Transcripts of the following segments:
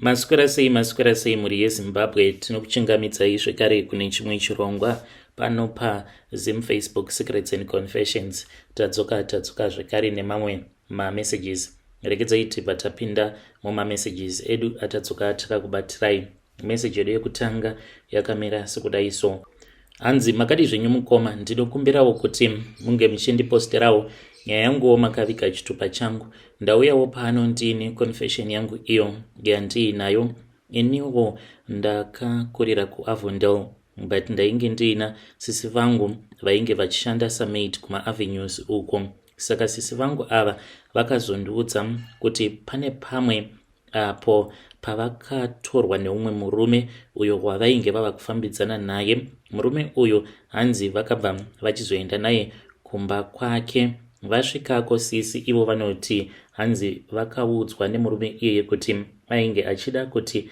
Maswera sei, maswera sei mhuri yeZimbabwe? Tinokuchingamidzai zvekare kune chimwe chirongwa pano paZim Facebook Secrets and Confessions. Tadzoka, tadzoka zvekare nemamwe mamessages. Regedzai tibva tapinda mumamessages edu atadzoka takakubatirai. Message yedu yekutanga yakamira sekudai so. Hanzi, "Makadi zvenyu mukoma? Ndinokumbirawo kuti munge muchindiposterawo nyaya yanguwo makaviga chitupa changu. Ndauyawo pano ndiine confession yangu iyo yandiinayo. Iniwo ndakakurira kuAvondale, but ndainge ndiina sisi vangu vainge vachishanda samaid kumaavenues uko. Saka sisi vangu ava vakazondiudza kuti pane pamwe apo pavakatorwa neumwe murume uyo wavainge vava kufambidzana naye. Murume uyu, hanzi vakabva vachizoenda naye kumba kwake. Vasvikako, sisi ivo vanoti hanzi vakaudzwa nemurume iyeye kuti ainge achida kuti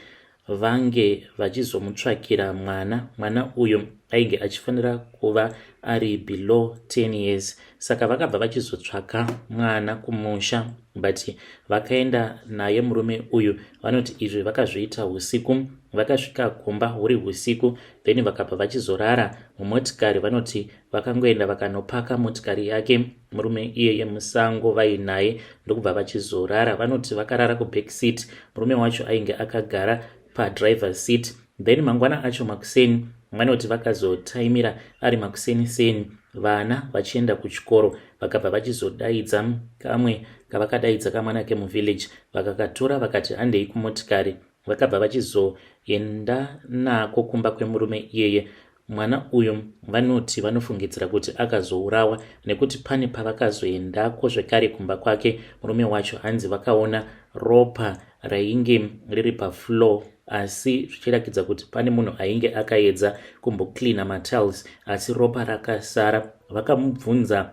vange vachizomutsvakira mwana. Mwana uyu ainge achifanira kuva ari below 10 years. Saka vakabva vachizotsvaka mwana kumusha, but vakaenda naye murume uyu. Vanoti izvi vakazviita usiku. Vakasvika kumba huri usiku, then vakabva vachizorara mumotikari. Vanoti vakangoenda vakanopaka motikari yake murume iyeye musango vainaye, ndokubva vachizorara. Vanoti vakarara kuback seat, murume wacho ainge akagara padriver seat. Then mangwana acho makuseni, vanoti vakazotaimira ari makuseni seni, vana vachienda kuchikoro, vakabva vachizodaidza kamwe kavakadaidza kamwana kemuvillage. Vakakatora, vakati, 'Handei kumotikari.' Vakabva vachizoenda nako kumba kwemurume iyeye. Mwana uyu, vanoti vanofungidzira kuti akazourawa, nekuti pane pavakazoendako zvekare kumba kwake murume wacho, hanzi vakaona ropa rainge riri pafloor, asi zvichiratidza kuti pane munhu ainge akaedza kumbocleana matiles, asi ropa rakasara. Vakamubvunza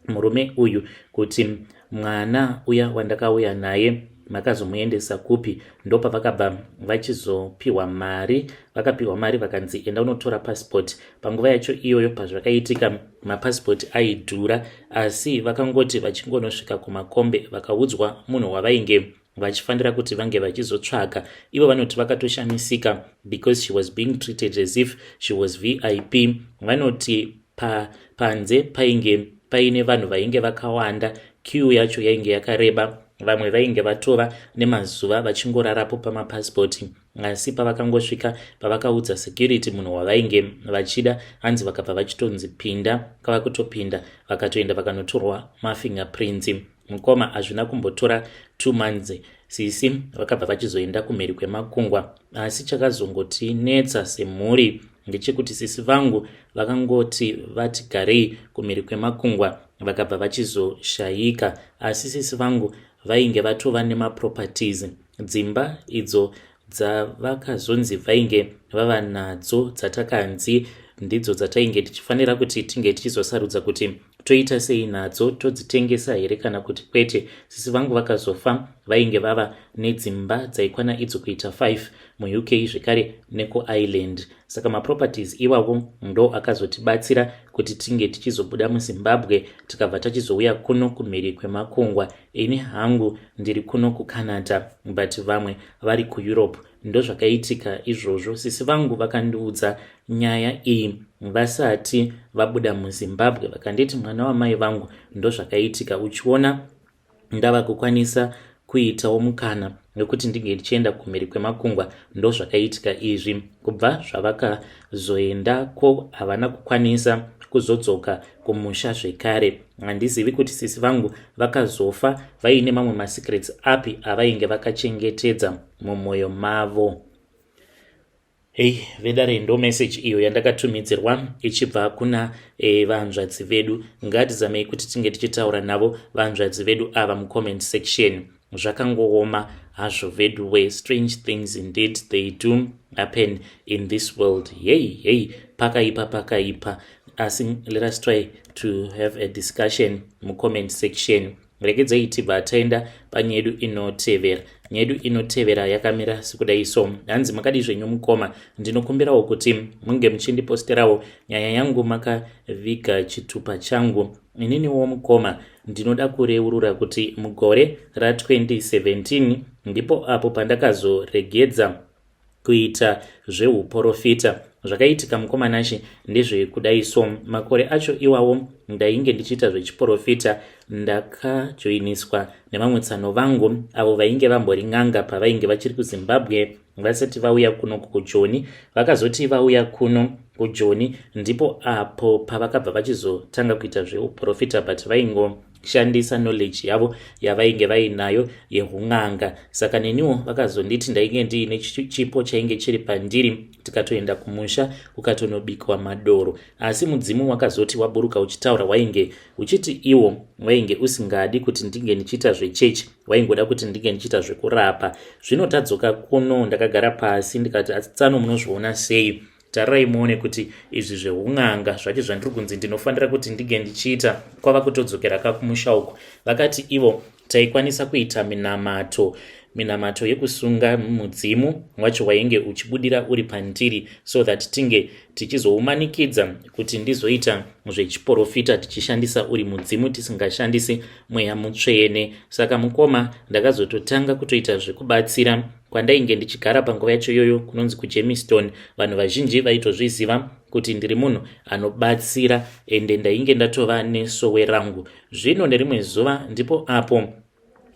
murume uyu kuti, 'Mwana uya wandakauya naye makazomuendesa kupi?' Ndopavakabva vachizopiwa mari. Vakapiwa mari, vakanzi, 'Enda unotora pasipoti.' Panguva yacho iyoyo pazvakaitika, mapasipoti aidhura, asi vakangoti vachingonosvika kumakombe, vakaudzwa munhu wavainge vachifanira kuti vange vachizotsvaga. Ivo vanoti vakatoshamisika because she was being treated as if she was VIP. Vanoti panze painge paine vanhu vainge vakawanda, queue yacho yainge yakareba. Vamwe vainge vatova nemazuva vachingorarapo pamapasipoti, asi pavakangosvika, pavakaudza security munhu wavainge vachida, hanzi vakabva vachitonzi, 'Pinda.' Kava kutopinda, vakatoenda vakanotorwa mafingerprints. Mukoma, hazvina kumbotora 2 months, sisi vakabva vachizoenda kumhiri kwemakungwa. Asi chakazongotinetsa semhuri ndechekuti sisi vangu vakangoti vati garei kumhiri kwemakungwa, vakabva vachizoshayika. Asi sisi vangu vainge vatova nemaproperties, dzimba idzo dzavakazonzi vainge vava nadzo, dzatakanzi ndidzo dzatainge tichifanira kuti tinge tichizosarudza kuti toita sei nadzo, todzitengesa here kana kuti kwete. Sisi vangu vakazofa vainge vava nedzimba dzaikwana idzo kuita 5 muUK zvekare nekuIreland. Saka maproperties iwawo ndo akazotibatsira kuti tinge tichizobuda muZimbabwe, tikabva tachizouya kuno kumhiri kwemakungwa. Ini hangu ndiri kuno kuCanada, but vamwe vari kuEurope. Ndozvakaitika izvozvo. Sisi vangu vakandiudza nyaya iyi vasati vabuda muZimbabwe. Vakanditi, 'Mwana wamai vangu, ndozvakaitika. Uchiona ndava kukwanisa kuitawo mukana wekuti ndinge ndichienda kumhiri kwemakungwa, ndozvakaitika izvi.' Kubva zvavakazoendako, havana kukwanisa kuzodzoka kumusha zvekare. Handizivi kuti sisi vangu vakazofa vaine mamwe masecrets api avainge vakachengetedza mumwoyo mavo." Hei vedare, ndo message iyo yandakatumidzirwa ichibva kuna vanzvadzi vedu. Ngatizamei kuti tinge tichitaura navo vanzvadzi vedu ava mucomment section. Zvakangooma hazvo vedu we. Strange things indeed, they do happen in this world. Hei hei, pakaipa, pakaipa. Asi let us try to have a discussion mucomment section. Regedzai tibva taenda panyaya yedu inotevera. Nyaya yedu inotevera yakamira sekudai so. Hanzi, "Makadi zvenyu mukoma? Ndinokumbirawo kuti munge muchindiposterawo nyaya yangu makaviga chitupa changu. Ininiwo mukoma, ndinoda kureurura kuti mugore ra2017 Ndipo apo pandakazoregedza kuita zveuporofita. Zvakaitika, mukoma Nashe, ndezvekudai. So makore acho iwawo ndainge ndichiita zvechiporofita. Ndakajoiniswa nevamwe tsano vangu avo vainge vambori n'anga pavainge vachiri kuZimbabwe, vasati vauya kuno kuJoni. Vakazoti vauya kuno kuJoni, ndipo apo pavakabva vachizotanga kuita zveuprofita, but vaingoshandisa knowledge yavo yavainge vainayo yeun'anga. Saka neniwo vakazonditi ndainge ndiine chipo chainge chiri pandiri. Tikatoenda kumusha, kukatonobikwa madoro, asi mudzimu wakazoti waburuka uchitaura, wainge uchiti iwo wainge usingadi kuti ndinge ndichiita zvechechi, waingoda kuti ndinge ndichiita zvekurapa. Zvino tadzoka kuno, ndakagara pasi ndikati, "Atsano, munozviona sei? Tarirai muone kuti izvi zveun'anga zvacho zvandiri kunzi ndinofanira kuti ndinge ndichiita, kwava kutodzokera kakumusha uko." Vakati ivo taikwanisa kuita minamato, minamato yekusunga mudzimu wacho wainge uchibudira uri pandiri, so that tinge tichizoumanikidza kuti ndizoita zvechiprofita tichishandisa uri mudzimu, tisingashandisi mweya mutsvene. Saka mukoma, ndakazototanga kutoita zvekubatsira kwandainge ndichigara panguva yacho iyoyo, kunonzi kuJermiston. Vanhu vazhinji vaitozviziva kuti ndiri munhu anobatsira, ende ndainge ndatova nesowe rangu. Zvino nerimwe zuva ndipo apo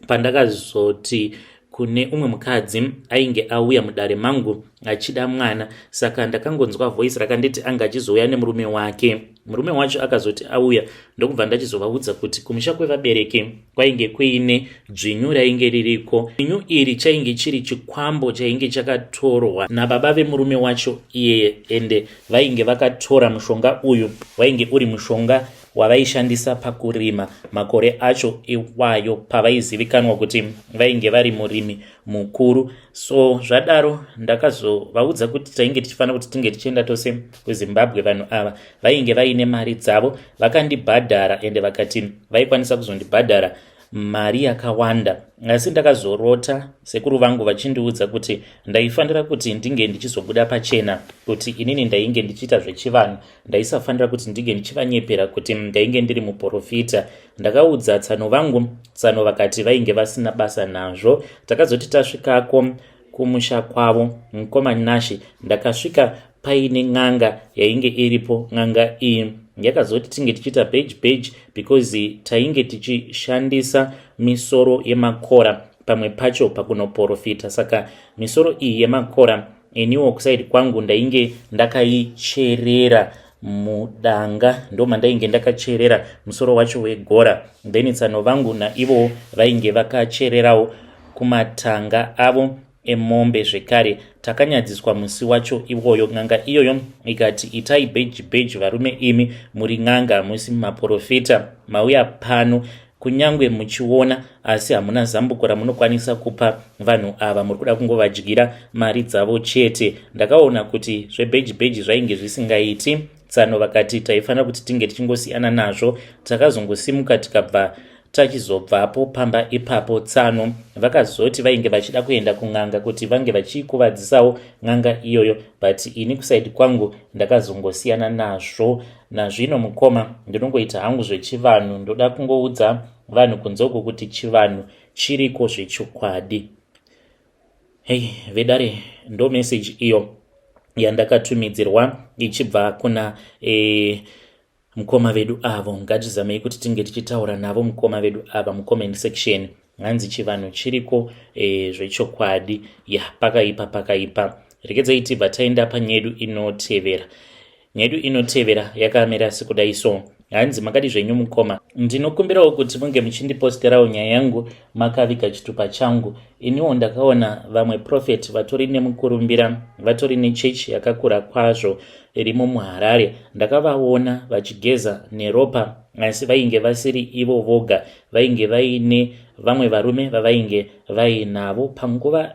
pandakazoti kune umwe mukadzi ainge auya mudare mangu achida mwana. Saka ndakangonzwa voice rakanditi anga achizouya nemurume wake. Murume wacho akazoti auya, ndokubva ndachizovaudza kuti kumusha kwevabereki kwainge kuine dzvinyu rainge ririko. Dzvinyu iri chainge chiri chikwambo chainge chakatorwa nababa vemurume wacho iyeye, ende vainge vakatora mushonga uyu, wainge uri mushonga wavaishandisa pakurima makore acho iwayo, pavaizivikanwa kuti vainge vari murimi mukuru. So zvadaro, ndakazovaudza kuti tainge tichifanira kuti tinge tichienda tose kuZimbabwe. Vanhu ava vainge vaine mari dzavo, vakandibhadhara, ende vakati vaikwanisa kuzondibhadhara mari yakawanda. Asi ndakazorota sekuru vangu vachindiudza kuti ndaifanira kuti ndinge ndichizobuda pachena kuti inini ndainge ndichiita zvechivanhu, ndaisafanira kuti ndinge ndichivanyepera kuti ndainge ndiri muprofita. Ndakaudza tsano vangu, tsano vakati vainge vasina basa nazvo. Takazoti tasvikako kumusha kwavo, mukoma Nashe, ndakasvika paine n'anga yainge iripo. N'anga iyi yakazoti tinge tichiita bheji bheji because tainge tichishandisa misoro yemakora pamwe pacho pakunoprofita. Saka misoro iyi yemakora, iniwo kuside kwangu ndainge ndakaicherera mudanga, ndo mandainge ndakacherera musoro wacho wegora. Then tsano vangu naivowo vainge vakachererawo kumatanga avo emombe zvekare. Takanyadziswa musi wacho iwoyo. N'anga iyoyo ikati, "Itai bheji bheji, varume imi, muri n'anga, musi maprofita. Mauya pano kunyange muchiona, asi hamuna zambuko ramunokwanisa kupa vanhu ava. Muri kuda kungovadyira mari dzavo chete." Ndakaona kuti zvebheji bheji zvainge zvisingaiti. Tsano vakati taifanira kuti tinge tichingosiyana nazvo. Takazongosimuka, tikabva tachizobvapo pamba ipapo. Tsano vakazoti vainge vachida kuenda kun'anga kuti vange vachikuvadzisawo n'anga iyoyo, but ini kuside kwangu ndakazongosiyana nazvo. Nazvino, mukoma, ndinongoita hangu zvechivanhu. Ndoda kungoudza vanhu kunze uko kuti chivanhu chiriko zvechokwadi. Hei vedare, ndo meseji iyo yandakatumidzirwa ichibva kuna mukoma vedu avo. Ngatizamei kuti tinge tichitaura navo mukoma vedu ava mucomment section. Hanzi chivanhu chiriko zvechokwadi. Ya, pakaipa, pakaipa. Rekedzai tibva taenda panyedu inotevera. Nyedu inotevera yakamira sekudai. So hanzi, "Makadi zvenyu mukoma? Ndinokumbirawo kuti munge muchindiposterawo nyaya yangu makaviga chitupa changu. Iniwo ndakaona vamwe prophet vatori nemukurumbira, vatori nechechi yakakura kwazvo irimo muHarare. Ndakavaona vachigeza neropa, asi vainge vasiri ivo voga, vainge vaine vamwe varume vavainge vainavo panguva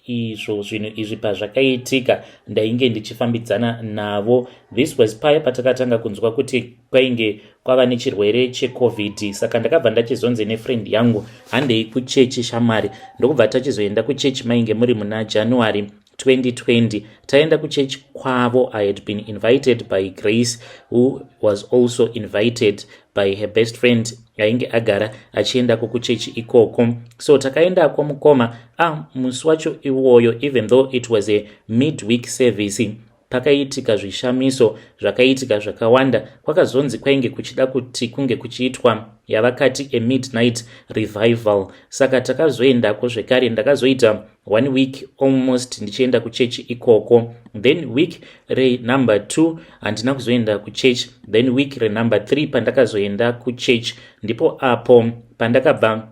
izvo. Zvinhu izvi pazvakaitika, ndainge ndichifambidzana navo. This was paya patakatanga kunzwa kuti kwainge kwava nechirwere cheCovid. Saka ndakabva ndachizonzi nefriend yangu, 'Handei kuchechi shamwari.' Ndokubva tachizoenda kuchechi. Mainge muri muna January 2020. Taenda kuchechi kwavo, I had been invited by Grace, who was also invited by her best friend. Ainge agara achiendako kuchechi ikoko, so takaendako, mukoma. Ah, musi wacho iwoyo, even though it was a midweek service, pakaitika zvishamiso, zvakaitika zvakawanda. Kwakazonzi kwainge kuchida kuti kunge kuchiitwa yavakati a midnight revival, saka takazoendako zvekare. Ndakazoita one week almost ndichienda kuchechi ikoko. Then week renumber 2 handina kuzoenda kuchechi. Then week renumber 3 pandakazoenda kuchechi, ndipo apo pandakabva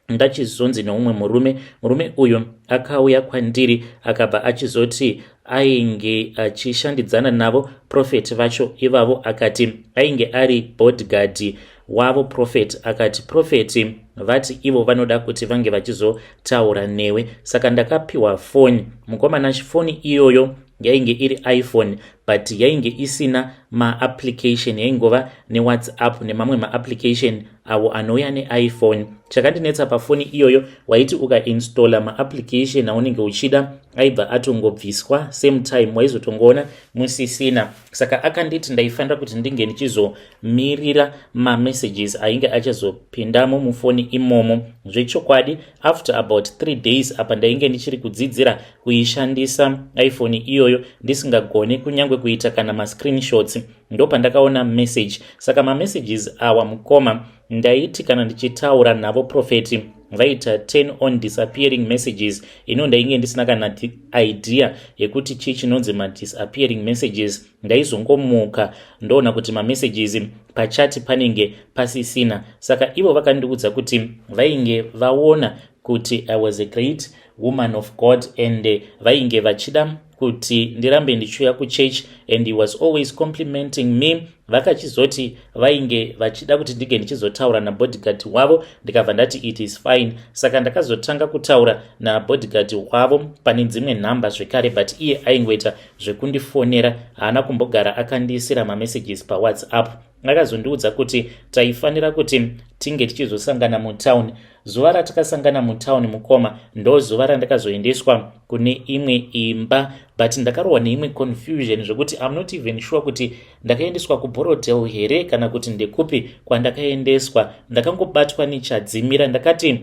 ndachizonzi neumwe murume. Murume uyu akauya kwandiri, akabva achizoti ainge achishandidzana navo prophet vacho ivavo. Akati ainge ari bodyguard wavo prophet. Akati prophet vati ivo vanoda kuti vange vachizotaura newe. Saka ndakapiwa foni, mukomana. Foni iyoyo yainge iri iPhone, but yainge isina maapplication, yaingova neWhatsApp nemamwe maapplication avo anouya neIPhone. Chakandinetsa pafoni iyoyo, waiti ukainstalla maapplication aunenge uchida, aibva atongobviswa same time, waizotongoona musisina. Saka akanditi ndaifanira kuti ndinge ndichizomirira mamessages ainge achazopindamo mufoni imomo. Zvechokwadi, after about 3 days, apa ndainge ndichiri kudzidzira kuishandisa iPhone iyoyo, ndisingagoni kunyange kuita kana mascreenshots, ndo pandakaona message. Saka mamessages awa, mukoma, ndaiti kana ndichitaura navo prophet, vaita turn on disappearing messages. Ino ndainge ndisina kana idea yekuti chii chinonzi madisappearing messages. Ndaizongomuka ndoona kuti mamessages pachati panenge pasisina. Saka ivo vakandiudza kuti vainge vaona kuti I was a great woman of God and vainge vachida kuti ndirambe ndichiuya kuchurch, and he was always complimenting me. Vakachizoti vainge vachida kuti ndinge ndichizotaura nabodyguard wavo. Ndikabva ndati it is fine. Saka ndakazotanga kutaura nabodyguard wavo pane dzimwe nhamba zvekare, but iye aingoita zvekundifonera, haana kumbogara akandiisira mamessages paWhatsApp. Akazondiudza kuti taifanira kuti tinge tichizosangana mutauni. Zuva ratakasangana mutauni, mukoma, ndo zuva randakazoendeswa kune imwe imba, but ndakarohwa neimwe confusion zvekuti I'm not even sure kuti ndakaendeswa kuBorrowdale here kana kuti ndekupi kwandakaendeswa. Ndakangobatwa nechadzimira. Ndakati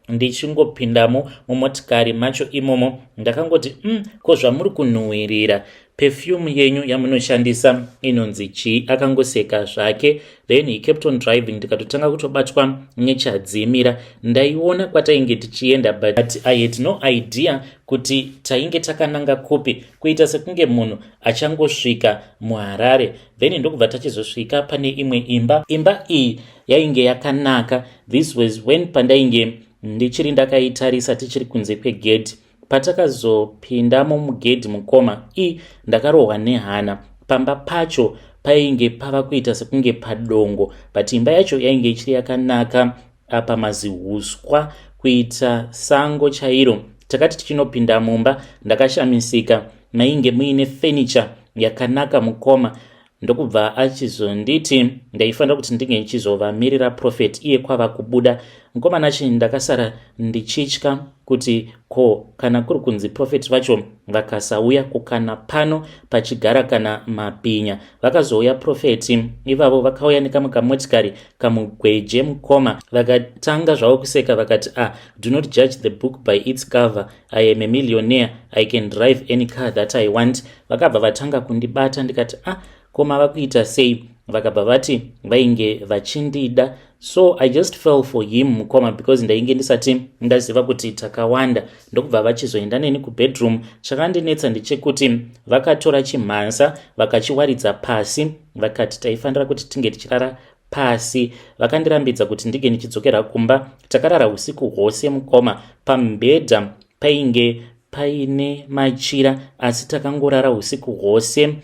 ndichingopindamo mumotikari macho imomo, ndakangoti, ko zvamuri kunhuhwirira, perfume yenyu yamunoshandisa inonzi chii?" Akangoseka zvake, then he kept on driving. Ndikatotanga kutobatwa nechadzimira. Ndaiona kwatainge tichienda, but I had no idea kuti tainge takananga kupi, kuita sekunge munhu achangosvika muHarare. Then ndokubva tachizosvika pane imwe imba. Imba iyi yainge yakanaka. This was when pandainge ndichiri ndakaitarisa tichiri kunze kwegedhi. Patakazopindamo mugedhi, mukoma, i ndakarohwa nehana. Pamba pacho painge pava kuita sekunge padongo, but imba yacho yainge ichiri yakanaka. Apa mazihuswa, kuita sango chairo. Takati tichinopinda mumba, ndakashamisika, mainge muine furniture yakanaka, mukoma. Ndokubva achizonditi ndaifanira kuti ndinge ndichizovamirira prophet, iye kwava kubuda. Mukomana chi ndakasara ndichitya kuti ko kana kuri kunzi prophet vacho vakasauya, kukana pano pachigara kana mabhinya. Vakazouya prophet ivavo, vakauya nekamwe kamotikari kamugweje, mukoma. Vakatanga zvavo kuseka, vakati, "Ah, do not judge the book by its cover. I am a millionaire. I can drive any car that I want." Vakabva vatanga kundibata. Ndikati, "Ah, ko mava kuita sei?" Vakabva vati vainge vachindida. So I just fell for him, mukoma, because ndainge ndisati ndaziva kuti takawanda. Ndokubva vachizoenda neni kubedroom. Chakandinetsa ndechekuti vakatora chimhanza, vakachiwaridza pasi, vakati taifanira kuti tinge tichirara pasi. Vakandirambidza kuti ndinge ndichidzokera kumba. Takarara usiku hwose, mukoma. Pamubhedha painge paine machira, asi takangorara usiku hwose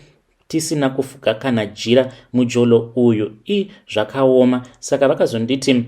tisina kufuka kana jira. Mujolo uyu i zvakaoma. Saka vakazonditi,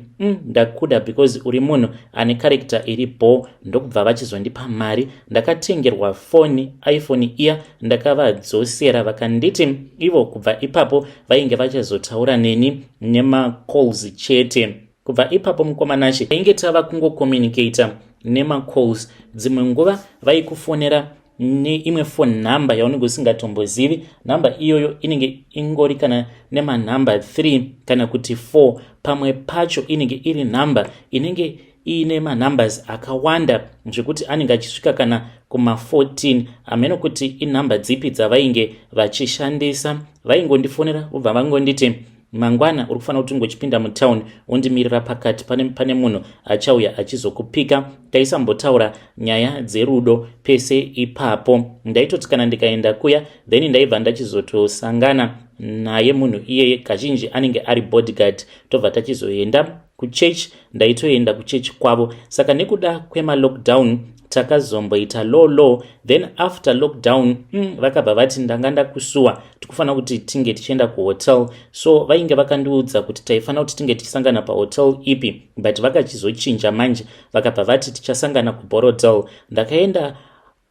ndakuda because uri munhu ane character iri bo." Ndokubva vachizondipa mari, ndakatengerwa foni, iPhone iya. Ndakavadzosera, vakanditi ivo kubva ipapo vainge vachazotaura neni nemacalls chete. Kubva ipapo, mukomanache, ainge tava kungocommunicata nemacalls. Dzimwe nguva vaikufonera. Neimwe phone number yaunenge usingatombozivi. Nhamba iyoyo inenge ingori kana nemanhamba 3 kana kuti 4. Pamwe pacho inenge iri nhamba inenge iine manumbers akawanda zvekuti anenge achisvika kana kuma14. Hameno kuti inhamba dzipi dzavainge vachishandisa. Vaingondifonera, vobva vangonditi, "Mangwana uri kufanira kuti ungochipinda mutown, undimirira pakati, pane munhu achauya achizokupika." Taisambotaura nyaya dzerudo pese ipapo. Ndaitoti kana ndikaenda kuya, then ndaibva ndachizotosangana naye munhu iyeye. Kazhinji anenge ari bodyguard. Tobva tachizoenda kuchechi. Ndaitoenda kuchechi kwavo. Saka nekuda kwemalockdown takazomboita low low. Then after lockdown, vakabva vati, "Ndanga ndakusuwa, tikufanira kuti tinge tichienda kuhotel." So vainge vakandiudza kuti taifanira kuti tinge tichisangana pahotel ipi, but vakachizochinja manje, vakabva vati tichasangana kuBorrowdale. Ndakaenda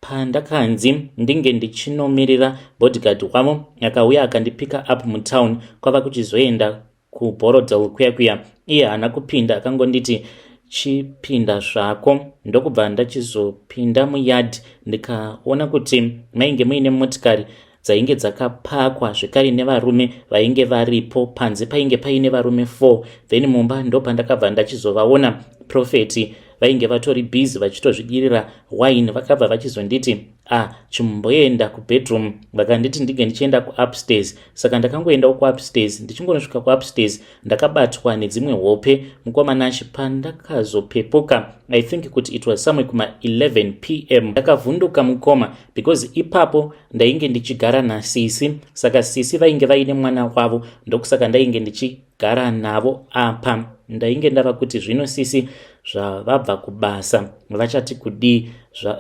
pandakanzi ndinge ndichinomirira. Bodyguard wavo akauya akandipika up mutown, kwava kuchizoenda kuBorrowdale kuya kuya. Iye haana kupinda, akangonditi, "Chipinda zvako." Ndokubva ndachizopinda muyard, ndikaona kuti mainge muine motikari dzainge dzakapakwa, zvekare nevarume vainge varipo panze. Painge paine varume 4. Then mumba ndopandakabva ndachizovaona. Prophet vainge vatori busy vachitozvidirira wine. Vakabva vachizonditi, "Ah, chimboenda kubedroom." Vakanditi ndinge ndichienda kuupstairs, saka ndakangoendawo kuupstairs. Ndichingonosvika kuupstairs, ndakabatwa nedzimwe hope, mukoma Nashi. Pandakazopepuka, I think kuti it was somewhere kuma11 p.m., ndakavhunduka, mukoma, because ipapo ndainge ndichigara nasisi. Saka sisi vainge vaine mwana wavo, ndokusaka ndainge ndichigara navo. Apa ndainge ndava kuti, zvino sisi zvavabva kubasa vachati kudii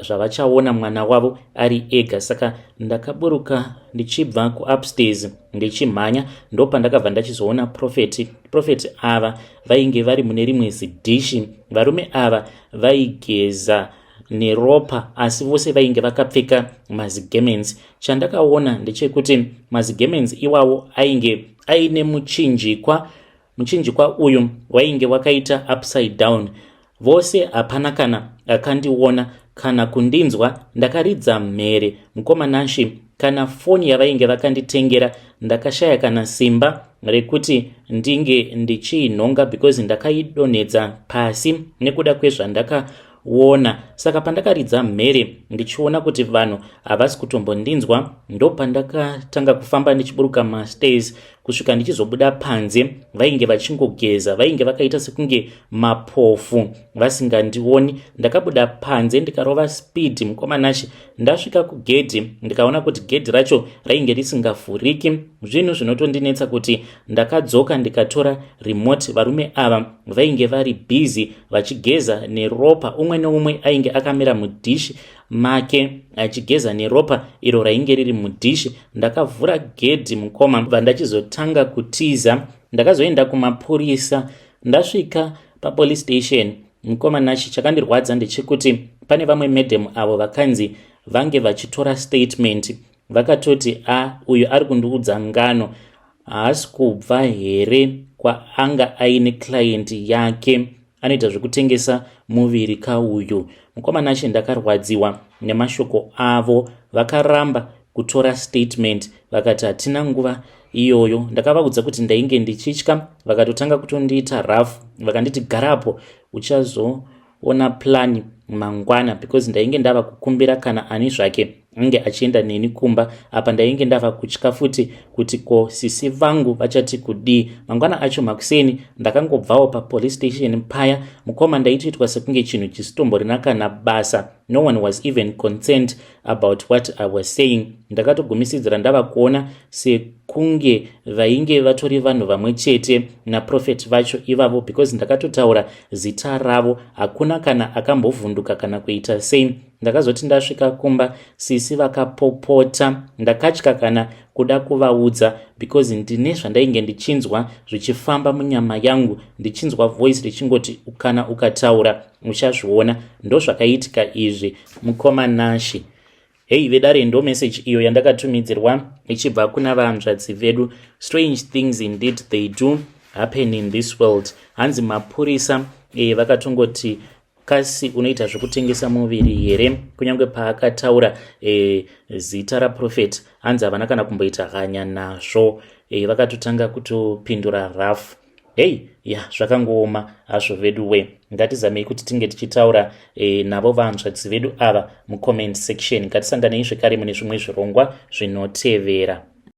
zvavachaona mwana wavo ari ega? Saka ndakaburuka ndichibva kuupstairs ndichimhanya. Ndopandakabva ndachizoona prophet. Prophet ava vainge vari mune rimwe zidhishi. Varume ava vaigeza neropa, asi vose vainge vakapfeka mazigarments. Chandakaona ndechekuti mazigarments iwawo ainge aine muchinjikwa. Muchinjikwa uyu wainge wakaita upside down. Vose hapana kana akandiona kana kundinzwa. Ndakaridza mhere, mukoma Nashi. Kana foni yavainge vakanditengera, ndakashaya kana simba rekuti ndinge ndichiinhonga, because ndakaidonhedza pasi nekuda kwezvandakaona. Saka pandakaridza mhere ndichiona kuti vanhu havasi kutombondinzwa, ndopandakatanga kufamba ndichiburuka mastairs kusvika ndichizobuda panze. Vainge vachingogeza, vainge vakaita sekunge mapofu, vasingandioni. Ndakabuda panze ndikarova speed, mukoma Nashi. Ndasvika kugedhi, ndikaona kuti gedhi racho rainge risingavhuriki. Zvinhu zvinotondinetsa kuti ndakadzoka ndikatora remote. Varume ava vainge vari busy vachigeza neropa. Umwe neumwe ainge akamira mudhishi make achigeza neropa iro rainge riri mudhishi. Ndakavhura gedhi, mukoma, vandachizotanga kutiza. Ndakazoenda kumapurisa. Ndasvika papolice station, mukoma Nashi, chakandirwadza ndechekuti pane vamwe madam avo vakanzi vange vachitora statement. Vakatoti, "A, uyu ari kundiudza ngano. Haasi kubva here kwaanga aine client yake? Anoita zvekutengesa muviri kauyu." Mukoma Nashi, ndakarwadziwa nemashoko avo. Vakaramba kutora statement, vakati hatina nguva iyoyo. Ndakavaudza kuti ndainge ndichitya. Vakatotanga kutondiita rough, vakanditi, "Garapo, uchazoona plan mangwana," because ndainge ndava kukumbira kana ani zvake ange achienda neni kumba. Apa ndainge ndava kutya futi kuti ko sisi vangu vachati kudii mangwana acho makuseni. Ndakangobvawo papolice station paya, mukoma, ndaitoitwa sekunge chinhu chisitomborina kana basa. No one was even concerned about what I was saying. Ndakatogumisidzira ndava kuona sekunge vainge vatori vanhu vamwe chete naprophet vacho ivavo, because ndakatotaura zita ravo, hakuna kana akambovhunduka kana kuita sei. Ndakazoti ndasvika kumba, sisi vakapopota. Ndakatya kana kuda kuvaudza, because ndine zvandainge ndichinzwa zvichifamba munyama yangu, ndichinzwa voice richingoti, "Kana ukataura uchazviona." Ndozvakaitika izvi, mukoma Nashi. Hei vedare, ndo message iyo yandakatumidzirwa ichibva kuna vanzvadzi vedu. Strange things indeed, they do happen in this world. Hanzi mapurisa vakatongoti Kasi unoita zvekutengesa muviri here? Kunyange paakataura zita raProphet, hanzi havana kana kumboita hanya nazvo. Vakatotanga kutopindura rough. Hei ya, zvakangooma hazvo vedu we. Ngatizamei kuti tinge tichitaura navo vanzvadzi vedu ava mucomment section. Ngatisanganei zvekare mune zvimwe zvirongwa zvinotevera.